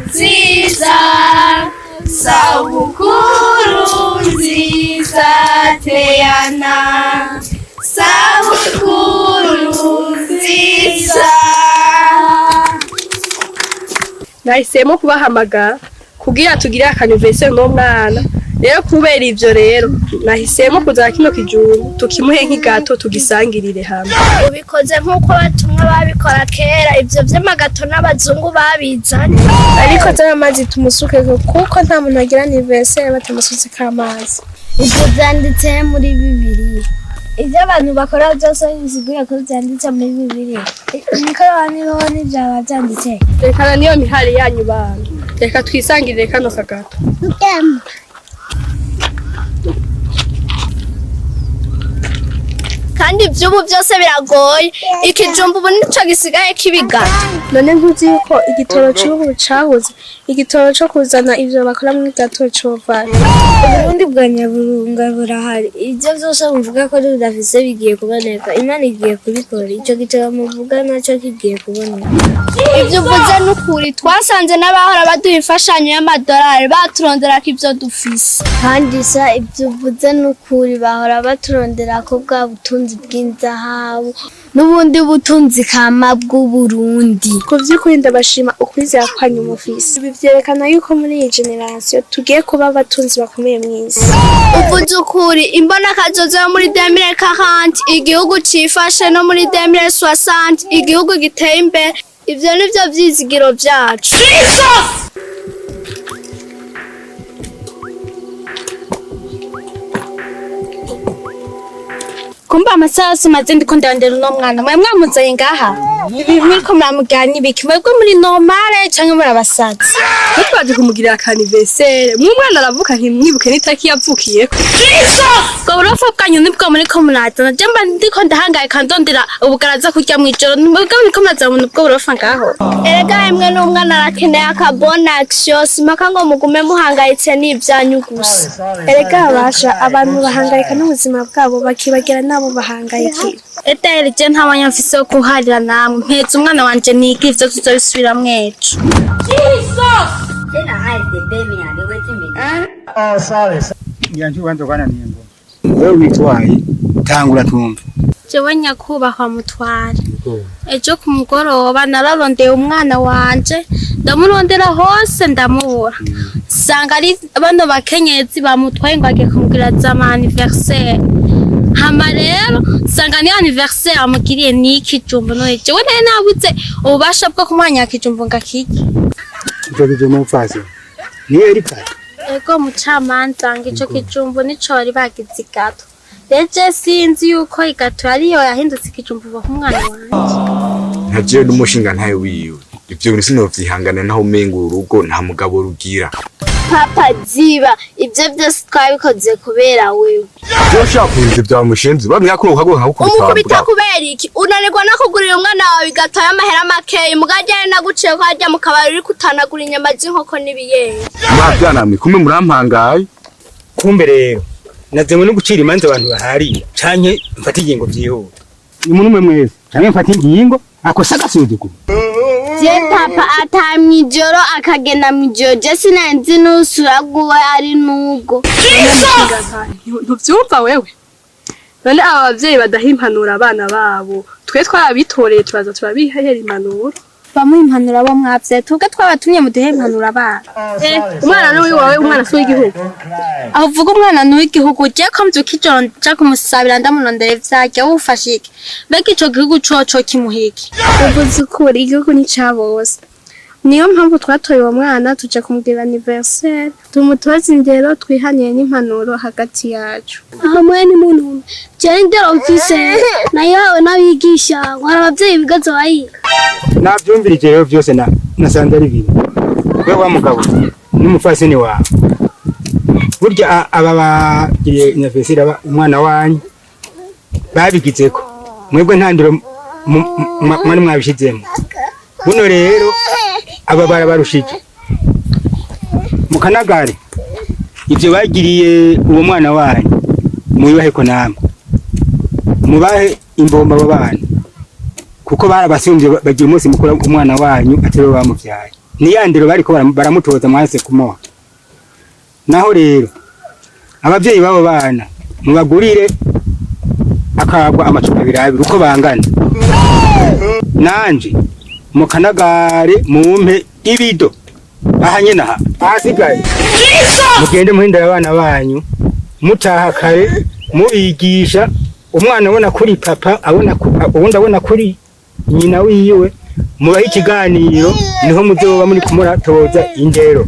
Nziza, sabukuru nziza Teyana, sabukuru nziza. Nahisemo kubahamagara kugira tugire aka anniversaire n'umwana. Rero kubera ivyo rero nahisemo kuzana kino kijumbu tukimuhe nk'i gâteau, tugisangirire hamwe. Ubikoze nk'uko batumwa babikora kera. Ivyo vy'ama gâteau n'abazungu babizanye. Ariko zana amazi tumusukeko, kuko nta muntu agira anniversaire batamusutseko amazi. Ivyo vyanditse muri Bibiliya? Ivyo abantu bakora byose bisiguye ko vyanditse muri Bibiliya? Imikoro niho n'ivyaba vyanditse. Rekana niyo mihari yanyu bana, reka twisangirire kano ka gâteau. Kandi ivy'ubu byose biragoye. Ikijumbu ubu nico gisigaye kibigana. None ntuzi yuko igitoro c'ubu cabuze? Igitoro co kuzana ivyo bakora muri gâteau covana. Uburundi bwa Nyaburunga burahari. Ibyo byose muvuga ko tudafise bigiye kuboneka. Imana igiye kubikora. Icyo gitabo muvuga nacyo kigiye kuboneka. Ibyo uvuze n'ukuri. Twasanze n'abahora baduha imfashanyo y'amadolari baturonderako ivyo dufise. Kandi sa ibyo uvuze n'ukuri, bahora baturondera ko bwa butunzi bw'inzahabu n'ubundi butunzi kama bw'Uburundi. Ku vy'ukuri ndabashima ukwizera kwanyu mufise. Ibi vyerekana yuko muri iyi génération tugiye kuba abatunzi bakomeye mw'isi. Uvuze ukuri. Imbona kazoza yo muri 2040 igihugu cifashe, no muri 2060 igihugu giteye imbere. Ivyo nivyo vyizigiro vyacu. Kumba amasaha yose maze ndiko ndondera uno mwana, mwe mwamuzanye ngaha, ibi muriko muramugana ibiki? Mwebwe muri normale canke muri abasazi? Twaje kumugirira aka anniversaire. Mu mwana aravuka ntimwibuke n'itariki yavukiyeko. Ubwo burofa bwanyu nibwo muriko murazana. Je mba ndiko ndahangayika ndondera ubugaraza kurya mw'ijoro, mwebwe muriko murazana ubuntu bw'uburofa ngaho. Erega emwe, n'umwana arakeneye aka bonne action. Simpaka ngo mugume muhangayitse n'ivyanyu gusa. Erega abasha abantu bahangayika n'ubuzima bwabo, bakibagira n'abo bahangayikira. Edaheri, je nta mwanya mfise wo kuharira namwe. Mpetse umwana wanje niga, ivyo tuzobisubiramwo ejo. Ngira ntiwanze kwana ningo. Wewe witwaye, tangura tumva. Jewe nyakubahwa mutware, ejo ku mugoroba nararondeye umwana wanje, ndamurondera hose ndamubura. Nsanga ari bano bakenyezi bamutwaye ngo agiye kumugirira za anniversaire. Hama rero nsanga niyo anniversaire amugiriye n'ikijumbu. None jewe nari nabuze ububasha bwo kumuha nyakijumbu ngo akirye. Ico kijumbu mupfasi. Niyo eri pasi. Ego mucamanza, ngo ico kijumbu nico bari bagize i gâteau. Rero je sinzi yuko i gâteau ariyo yahindutse ikijumbu baha umwana wanje. Nka jewe n'umushinga ntawe wiwe, ivyo bintu sinovyihanganira, naho umenga urugo nta mugabo rugira. Papa, ziba. Ibyo byose twabikoze kubera wewe. Jewe ushaka kurinda ivyawe mushenzi bamenya ko ukaguha nkakubita. Umukubita kubera iki? Unanirwa no kugurira umwana wawe i gâteau y'amahera makeyi, mugajyane naguciye ko hajya mu kabari uri kutanagura inyama z'inkoko n'ibiyeri. Mwavyanamwe kumwe murampangaye. Kumbe rero nazanywe no gucira imanza abantu baharira, canke mfata ingingo vyihuta. Ni umuntu umwe mwese canke mfata ingingo akosa agasuzuguro. Je papa ataha mw'ijoro akagenda mw'ijoro, je sinanzi n'usura bw'uwo ari n'ubwo. Ntuvyumva wewe? None aba bavyeyi badaha impanuro abana babo, twe twarabitoreye, turaza turabihera impanuro. Bamuha impanuro abo mwavyaye. Twebwe twabatumye muduhe impanuro abana? Umwana ni uwiwawe, umwana si uw'igihugu. Aho uvuga umwana ni uw'igihugu, je ko mvyuka ijoro nja kumusabira, ndamurondera ivyarya, wufashe iki? Mbega ico gihugu coco kimuha iki? Uvuze ukuri, igihugu ni ca bose. Niyo mpamvu twatoye uwo mwana, tuja kumugirira anniversaire, tumutoze indero, twihaniye n'impanuro hagati yacu. Hamwe n'umuntu jewe indero mfise nayihawe n'abigisha, ngo hari abavyeyi bigaza bayiga. Navyumvirije rero vyose na nasanze ari bibi. Wewe wa mugabo n'umupfasoni wawe, burya aba bagiriye anniversaire umwana wanyu babigizeko mwebwe nta ndero mwari mwabishizemo. Buno rero aba barabarushije mukanagare. Ivyo bagiriye uwo mwana wanyu mubibaheko, namwe mubahe imbomba abo bana, kuko barabasumbye bagira umunsi mukuru umwana wanyu atari bo bamuvyaye. Niyandero bariko baramutoza mwanse kumuha. Naho rero abavyeyi b'abo bana mubagurire akagwa amacupa abiri abiri uko bangana, nanje mukanagare mumpe ibido aha nyene aha. Ahasigaye mugende muhindura abana banyu, mutaha kare, mubigisha umwana abona kuri papa, abona uwundi abona kuri nyina wiwe, mubahe ikiganiro, niho muzoba muri kumuratoza indero.